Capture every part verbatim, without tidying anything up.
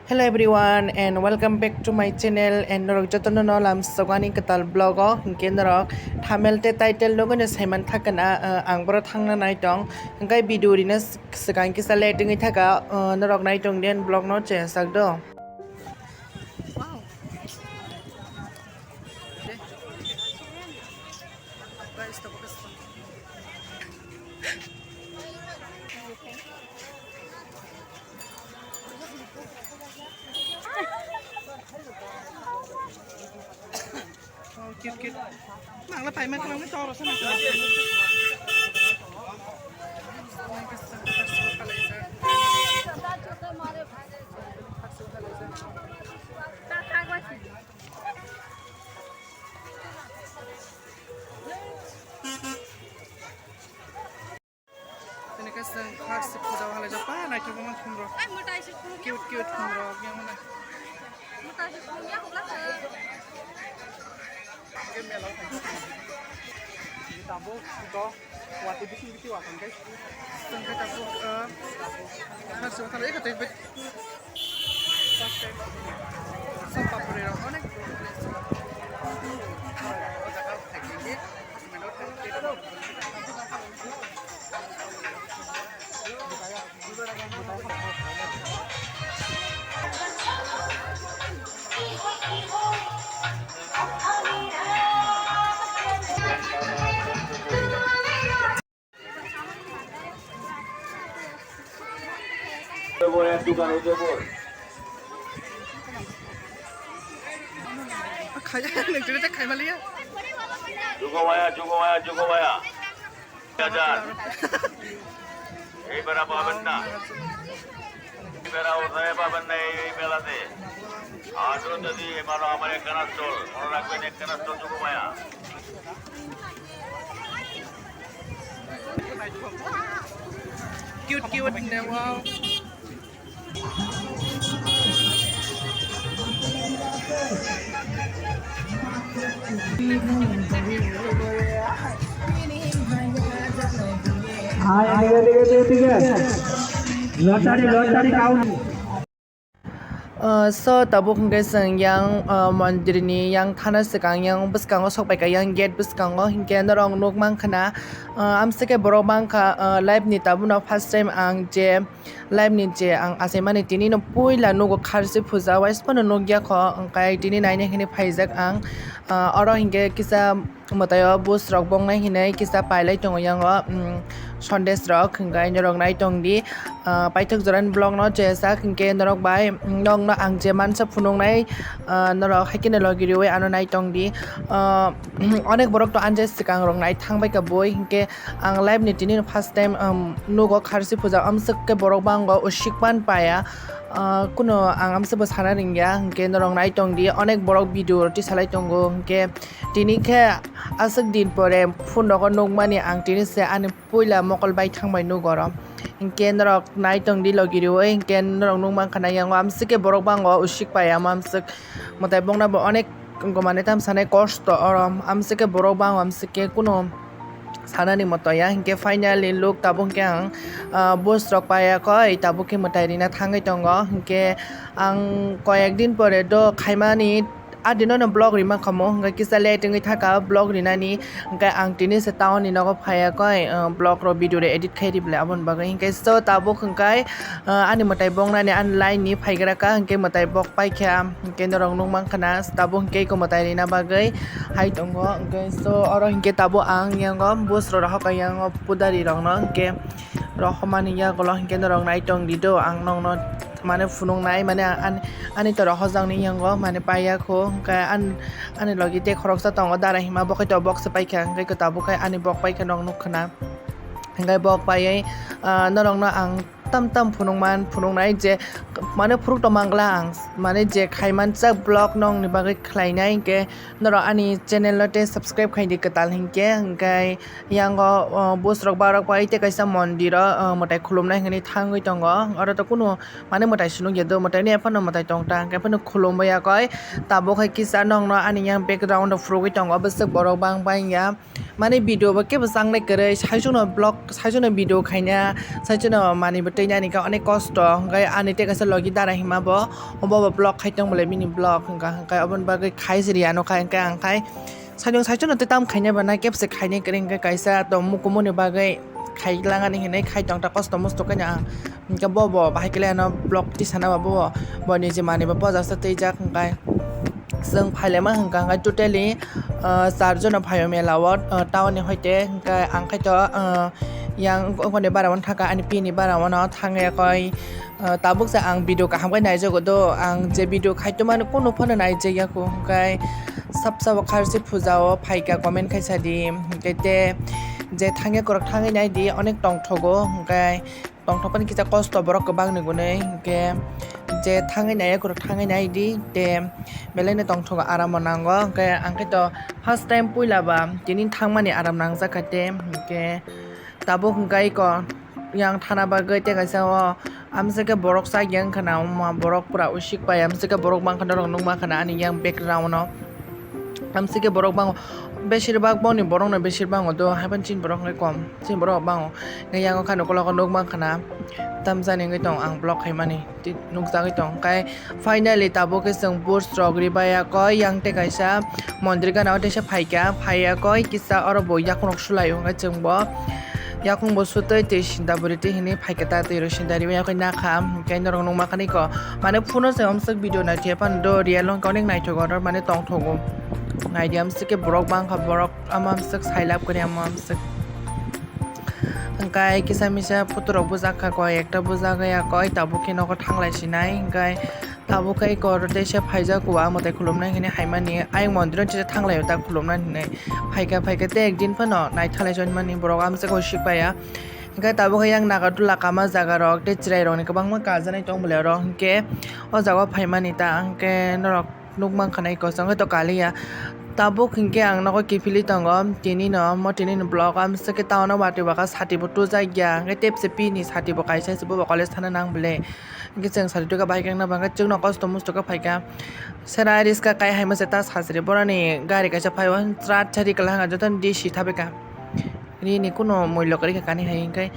Hello everyone and welcome back to my channel and norok jotono no lamsogani kwtal vlog o, hinkhe norok thumbnail tei title nugwi no saiman thakna, uh, ang boro thangna naitong, hinkhe video rina swkang kisa late wngwi thaka, uh, norok naitong den vlog no chengsak do. Oh, cute, cute. Nangla paima kwlangma choro sana. Tini khe chwng kharsi puja o halaijak, ba naithok wngma khumrok. Cute, cute khumrok yang mana. Tabuk to watwi bising bising watang guys. Chwng khe tabuk, uh, kharsi o thalai khe tei Sop papri rok onek. Kaya, neng tuli tak kaya malia. Jugo waya, jugo waya, jugo waya. Hajar. Ei bara paben na. Ei bara usahe paben na ei, ei melate. Ajo jodi emaro amar ekkana stall, mone rakben ekkana stall jugo waya. Cute, cute, ne, wow. Hai, hai, hai, hai, hai, hai. Lottery, lottery count. Uh, so tabuk hwnkhe chwng yang, uh, mondirni yang thana swkang yang bwskango sokpaikha, yang gate bwskango hinkhe norok nuk mankha na, uh, amsike borok mankha, uh, live ni tabukno first time ang je live ni je ang achaimani tini no puila nugo kharsi puja waispano nukya kho, hwnkhe tini naina hwnwi phaijak ang, uh, oro hinkhe kisa mwtaio buj rok bongnai hinwi kisa pailai tongo yango, um, sandesh rok hinkhe norok nai tongdi, ah, paithak jorani vlog no chejak hinkhe norok bai, um, nokno ang je mansa phunuknai, ah, norok haikhe logi riwi ano nai tongdi, ah, onek borok to ani je swkang rok nai thangbai ka bui hinkhe ang live ni tini first time, um, nugo kharsi puja amswk khe borok bango usik pan paya, ah, kuno ang amswk bo sana ringya hinkhe norok nai tongdi onek borok video rok tisalai tongo hinkhe tini khe aswk din pore phone rogo nukmani ang tini se ani puila mokol bai thangbai nuk oro. Hinkhe norok nai tongdi logi riwi, hinkhe norok nuk mankha na yango amswk khe borok bango usik pai amo amswk mwtai bongna bo onek gomani tam sanai kosto oro amswk khe borok bango amswk khe kuno sanani moto ya. Hinkhe finally look tabuk hinkhe ang, ah, buj rok paiya koi tabuk khe mwtai rina thangwi tongo. Hinkhe ang koyek din pore do khaimani. Adino no vlog rima khamu, hwnkhe kisa late wngwi thaka vlog rinani, hwnkhe ang tini se town ni nogo phaiya koi, uh, vlog rok video rok edit khai ri bwle aboni bagwi. Hwnkhe so tabuk hwnkhe, uh, ani mwtai bongnani ani line ni phaigra kha, hwnkhe mwtai bok paikha, hwnkhe norok nuk mankha na tabuk hwnkhe eko mwtai rina bagwi hai tongo. Hwnkhe so oro hwnkhe tabuk ang yango buj rok rohor kha yango pudari rok no, hwnkhe rohormani yagulo hwnkhe norok nai tongdi do ang nokno. Mane phunuknai, mane ani, ani to rohorjakni yango, mane paiya kho, hwnkhe an-, ani logi tei khoroksa tongo, dara hima bo khai to bok se paikha, hwnkhe khe tabuk khai ani bok paikha, nog nukha na. Hwnkhe bok paiwi, ah, norokno ang tam tam phunukman, phunuknai je, mane phunuk tongmangla ang, mane je khaimanjak vlog nongni bagwi khlainai, hwnkhe norok ani channel no tei subscribe khaidi kwtal hinkhe, hwnkhe yango, o, buj rok barok bai tei kaisa mondir o, o, mwtai khulumnai hwnwi thangwi tongo. Oro to kunu mane mwtai se nukya do, mwtai ni aphano mwtai tong ta, hwnkhe phano khulumwi yakoi. Tabuk hai kisa nokno ani yang background rok phurugwi tongo, bwswk borok bang bang ya. Mane video bo kebo changnai kwrwi, saichung no vlog, saichung no video khaina, saichung no manwi bo tei Nani khe onek kosto, hwnkhe ani tei kaisa logi dara hima bo, obo bo vlog khai tong bole bini vlog, hwnkha hwnkhe oboni bagwi khai se riya nokha, hwnkhe ang khai saijung saichung no tei tam khaina ba nai kebse khainai kwrwi, hwnkhe kaisa tong mukumuni bagwi khai langani hinwi khai tong ta kosto mosto khe ang, hwnkhe bo bo bahai khe ano vlog tisana ba bo bo ni je mani bo pojak sa twi jak hwnkhe. Chwng phailaima hwnkha hwnkhe totally, ah, char jona phaio mela o, ah, town ni hoite hwnkhe ang khaito, ah, yang ongkoni bara wano thangkha ani pini bara wano thangya koi, ah, tabuk se ang video kaham khe naijago do, ang je video khaito mani kunu phano naijak ya kho hwnkhe sabsa bo kharsi puja o phaika comment khaisa di hwnkhe te je thangya kwrwk thangwi nai di onek tongthogo hwnkhe. Tongthokmani kisa kosto borok kwbangni gwnwi, hwnkhe je thangwi naiya kwrwk thangwi nai di, te belai no tongthogo, aramo nango. Hwnkhe ang khe to first time puila ba tini thangmani aram nangjak kha te, hwnkhe tabuk hwnkhe iko yang thana bagwi tei kaisa o amswk khe borok chak yang khna, wngma borok pura usik pai, amswk khe borok bangkha norok nukma khna ani yang background o. Amswk khe borok bango, besirbak boni borokno besirbak bango do, haibani chini borok wngkha kom, chini borok bango. Hwnkhe yang wngkha nokologo nukmankha na, tamjani wngwi tong ang vlog khaimani, tei nukjagwi tong. Hwnkhe finally tabuk khe chwng bush rok ribaya koi yang tei kaisa mondir gana o teisa phaikha, phaiya koi kisa oro bo yakhungrok sulai o, hwnkhe chwngbo. Yakung bo sutwi twi sinda bwrwi twi hinwi phaikha ta twi rw sinda riwi yakui nakha, hwnkhe norok nukma khani ko. Mane phone o se amswk video naithiya phano do real wngkha onek naithogo oro mane tongthogo. Naidi amswk khe borok bangkha borok ama amswk sailab kwrwi ama amswk. Hwnkhe kisa misa photo rok bujak kha koi ekta bujak ya koi tabuk khe nogo thanglai sinai hwnkhe. Tabuk khe eko oro teisa phaijak o, ah mwtai khulumnai hinwi haimani, ayang mondir o teisa thanglaio ta khulumnani hinwi. Phaikha, phaikha tei ekdin phano naithalai chonmani borok amswk khe sipaiya. Hwnkhe tabuk khe yang Nagarjula kama jaga rok tei chwrai rokni kwbangma kajanai tong bwlai oro, hwnkhe o jaga o phaimani ta, hwnkhe norok nukmankha na eko chwng khe to kaliya. Tabuk hwnkhe ang nogo kiphilwi tongo, tini no, mo tini ni vlog o amswk khe town o watwi bwkha sati bo tujak ya, hwnkhe tei bwsa pini sati bo kaisa se bo college thana nang bwle. Hwnkhe chwng sari twi kha bahai khe wngna ba hwnkhe chwngno kosto mosto khe phaikha. Sera riska kai hai masa ta sajri boroni gari kaisa phai o chrat chari kala hwnga joto D C thabai kha. Rini kuno moilo kwrwi kha kani hai hwnkhe.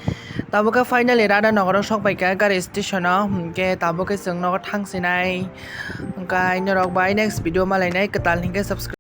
Tabuk khe finally Radha Nagar o sok pai kha gari station o hwnkhe tabuk khe chwng nogo thang sinai. Hwnkhe norok bai next video malainai kwtal hwnkhe subscribe.